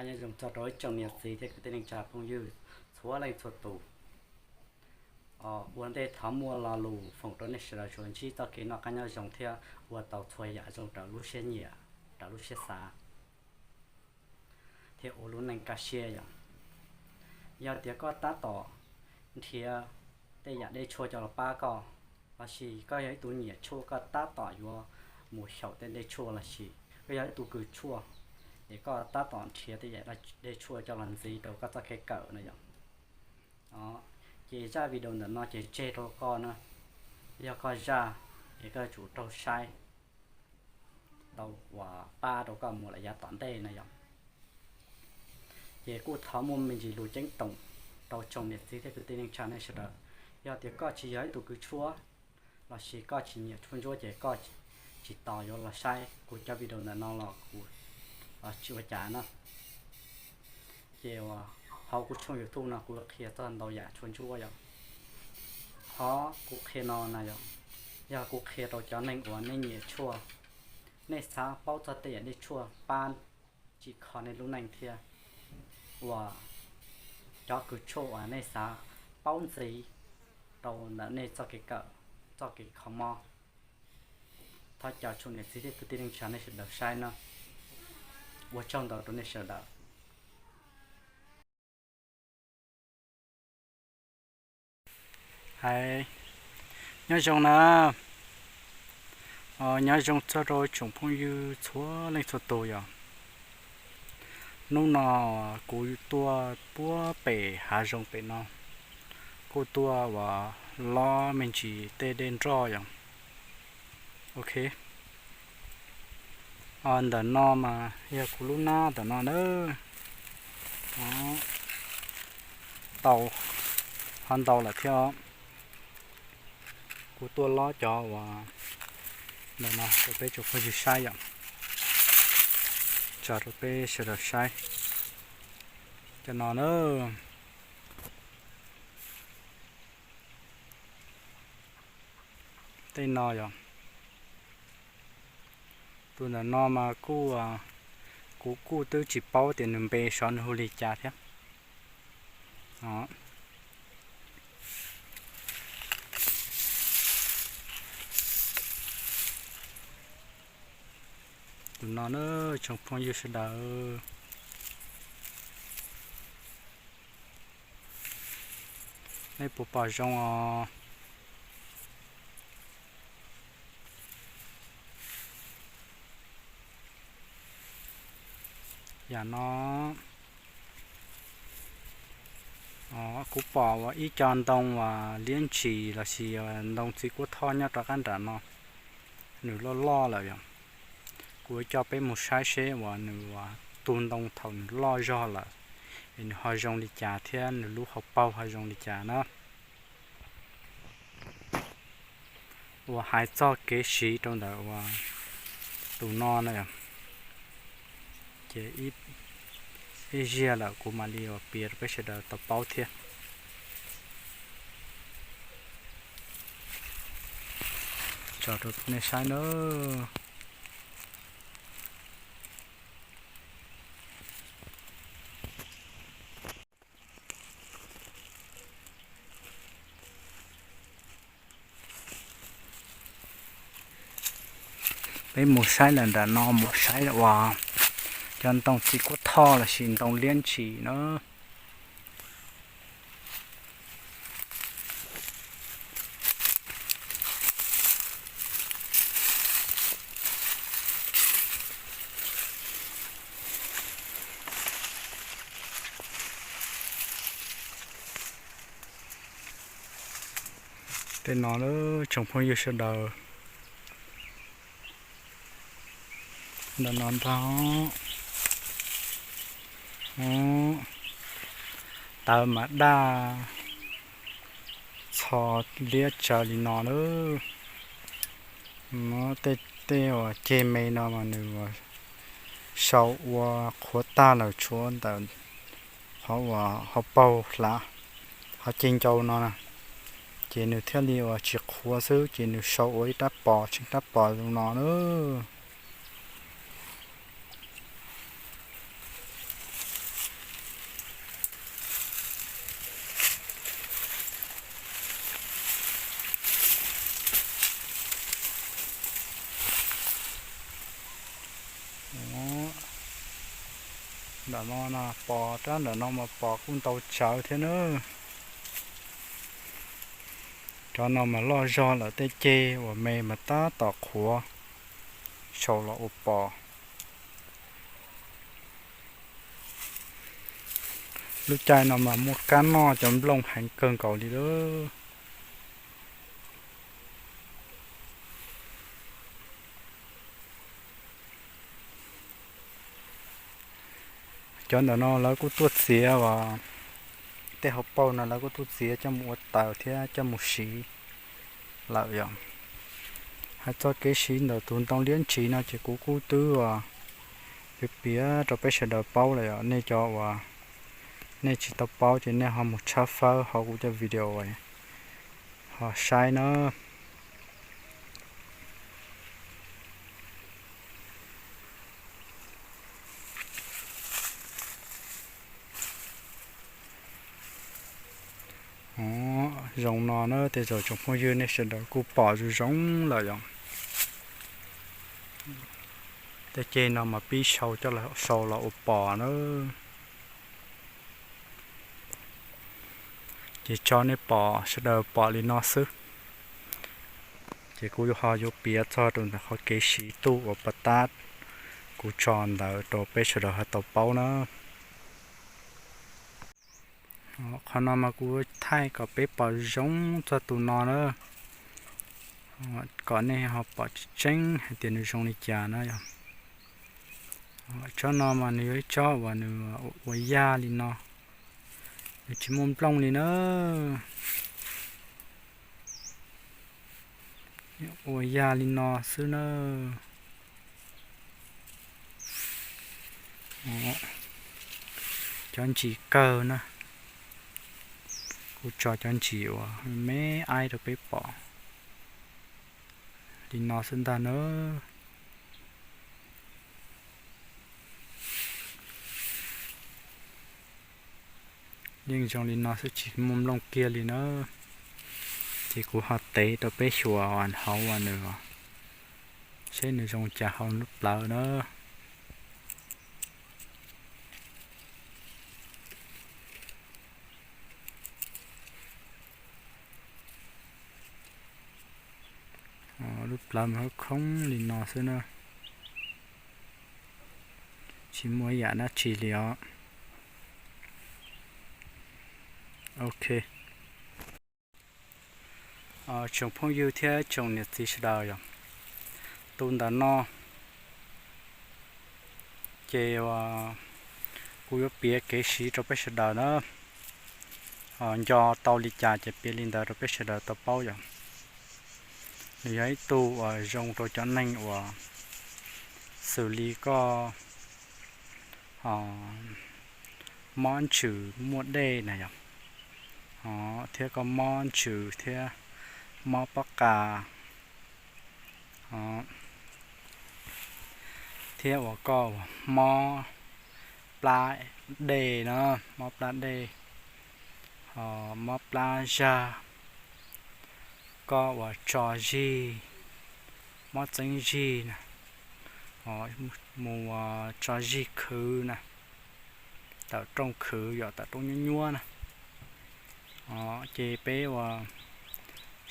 Nyob zoo txog rau ib tsoom niam txiv thiab kwv tij neej tsa phooj ywg txhua leej txhua tus. Ua ntej thov muaj lo lus foom rau nej sawv daws tsuas ntsib txoj kev noj qab nyob zoo thiab ua tau txhua yam zoo raws lub siab nyiam, raws lub siab xav, thiab ua lub neej kaj siab yom. Yog tias koj tab tom nrhiav tej yam dej tshuaj coj los pab koj, lossis koj yog ib tug nyiam tshuaj koj tab tom yuav mus xyaum tej dej tshuaj, lossis koj yog ib tug kws tshuaj, ces koj tab tom nrhiav tej yam dej tshuaj coj los ntxiv rau koj txoj kev kawm no yom. Ces zaj video ntawm no ces tseg rau koj na, yog koj zaj, ces koj yuav tsum raug saib tau uas pab rau koj mus lawm yav tom ntej no yom. Ces kuj thov muaj me ntsis lus ceeb toom rau tsoom niam txiv thiab kwv tij neej tsa nej sawv daws, yog tias koj tsis yog ib tug kws tshuaj, lossis koj tsis nyiam tshuaj ntsuab ces koj tsis tos yuav los saib kuv cov video ntawm no los kuv tsis ua cas na. Ces uas hauv kuv tshooj YouTube no kuv qhia txog ntau yam tshuaj ntsuab yom. Qhov kuv qhia no na yom, yog kuv qhia rau cov neeg uas nej nyiam tshuaj, nej xav paub txog tej yam dej tshuaj pab tsim kho nej lub neej thiab uas cov kws tshuaj uas nej xav paub ntxiv rau ntawm nej txoj kev kawm, txoj kev kho mob. Thov caw tsoom niam txiv thiab kwv tij neej tsa nej sawv daws saib no. Ua tsaug ntau rau nej sawv daws. Hais, nyob zoo na, nyob zoo txog rau tsoom phooj ywg txhua leej txhua tus yom. Hnub no kuv tuaj puag pem hav zoov pem no, kuj tuaj uas lob me ntsis tej dej nroj yom. Ok, ntawm no mas yog kuv lub nab ntawm no na. Tau ho ntau lawm thiab. Kuv tuaj lob cov uas ntawm no rau peb tsoom phooj ywg saib yom. Tso rau peb sawv daws saib cov no na. Tej no yog tus ntawm no mas kuj, kuv kuj twb tsis paub tias nws npe xyov nws hu li cas thiab. Tus no na, tsoom phooj ywg sawv daws, nej puas pom zoo os? Yam no kuv pom ua ib co ntoo uas liab ntshis lossis ntoo txiv kuab thoj nyob rov qab nram no, nws loj loj lawm yom. Kuv coj peb mus saib seb uas nws ua tus ntoo thaum nws loj zog lawm es nws ho zoo li cas thiab nws lub hauv paug ho zoo li cas na. Uas hais txog kev siv rau ntawm uas tus no na, ces ib ziag lawm kuv mam li uas piav rau peb sawv daws tau paub thiab. Tso rau nej saib na. Peb mus saib lawm nram no mus saib uas cov ntoo txiv kuab thoj lossis ntoo liab ntshis na. Tej no lawm tsoom phooj ywg sawv daws, ntawm no ntag. Tawv mas daj txho liab tsawv li no lawm. Tej uas ceg me no mas nws sau ua qhuav tag lawm, tshuav ntawm qhov uas hauv paug hlav, qhov ceg ncau no na, ces nws thiaj li uas tsis qhuav xwb ces nws sau ua ib rab pos, tsheej rab pos zoo no na. Ntawm no no pos, rab ntawm no mas pos kuj ntau tsawv thiab na. Cov no mas loj zog lawm, tej ceg uas me mas tab tom qhuav sau los ua pos. Lub caij no mas muaj kab noj cov nplooj heev kawg nkaus li lawm. Cov ntawm no lawv kuj tuaj txiav uas tej hauv paus no lawv kuj tuaj txiav coj mus ua taws thiab coj mus siv lawm yom. Hais txog kev siv ntawm tus ntoo liab ntsis no ces kuv kuj twb uas piav piav rau peb sawv daws paub lawm yom. Nej cov uas nej tsis tau paub ces nej ho mus tshawb fawb hauv kuv cov video ho saib na. Zoo no na, tej zaum tsoom phooj ywg nej sawv daws kuj pom zoo zoo lawm yom. Tej ceg no mas pib sau coj los sau los ua pos na. Ces tso nej pom sawv daws pom li no xwb. Ces kuv ho yuav piav txog rau ntawm qhov kev siv tub uas pas tab kuv tso ntawd rau peb sawv daws ho tau paub na. Qhov no mas kuv thaij kom peb pom zoo txog tus no na, kom nej ho pom tseeb tseeb hais tias nws zoo li cas na yom. Tsob no mas nws yog ib tsob uas nws ua yaj li no, nws tsis muaj nplooj li na. Ua yaj li no xwb na. Cov ntsis kawg na, kuv tso cov ntsis uas me me aib rau peb pom li no xwb ntag na. Yeej zoo li no xwb tsis muaj nplooj kiag li na. Ces kuv ho tev rau peb xyuas hauv nws, seb nws zoo cas hauv lub plawv na. Lub plawv mas khoob li no xwb na, tsis muaj ib yam dab tsi li os. Ok. Tsoom phooj ywg thiab tsoom niam txiv sawv daws yom, tus ntawm no ces kuv yuav piav kev siv rau peb sawv daws na. Nco tau li cas ces piav li ntawd rau peb sawv daws tau paub yom. Nws yog ib tug uas zoo rau cov neeg uas xws li koj mob ntsws muaj dej na yom, thiab koj mob ntsws thiab mob pob qa, thiab uas koj mob plab dej na, mob plab dej, mob plab zag, koj uas tso zig, mob txeeb zig na, mus tso zig khwv na, tawm rooj khwv yom, tawm rooj nyuab nyuab na. Ces peb uas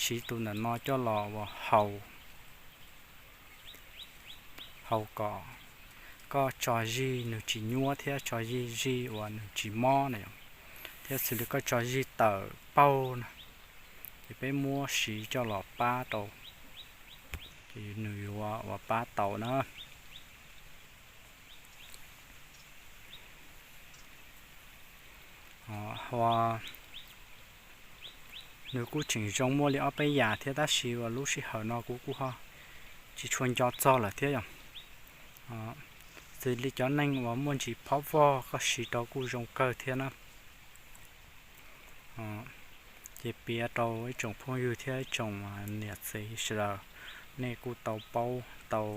siv tus ntawm no coj los uas haus, haus kom koj tso zig nws tsis nyuab thiab tso zig zig uas nws tsis mob na yom, thiab xws li koj tso zig tawm paug na, ces peb muab siv coj los pab rau, ces nws yuav uas pab tau na. Hos nws kuj tseem zoo muaj li ob peb yam thiab tab sis uas lub sij hawm no kuv kuj ho tsis tshua nco txog lawm thiab yom. Xws li cov neeg uas muaj ntsis phob vog koj siv rau kuj zoo kawg thiab na. Ces piav rau ib tsoom phooj ywg thiab ib tsoom niam txiv sawv daws, nej kuj tau paub tau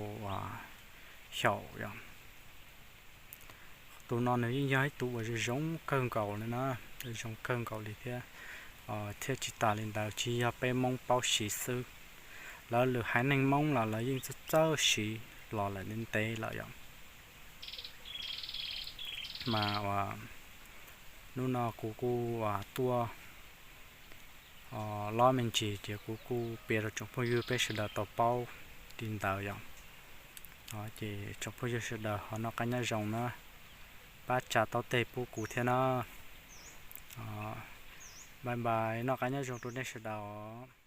xyaum yom. Tus no nws yeej yog ib tug uas zoo kawg nkaus li na, zoo kawg nkaus li thiab, thiab tsis tas li ntawd tsis yog peb Hmoob paub siv xwb, lawv lwm haiv neeg Hmoob los lawv yeej txawj txawj siv los lawm ntev ntev lawm yom. Mas uas hnub no kuv kuj uas tuaj lob me ntsis ces kuv kuj piav rau tsoom phooj ywg peb sawv daws tau paub li ntawd yom. Ces tsoom phooj ywg sawv daws ho noj qab nyob zoo na, pab tsa taub teg pub kuv thiab na. Bye bye, noj qab nyob zoo rau nej sawv daws.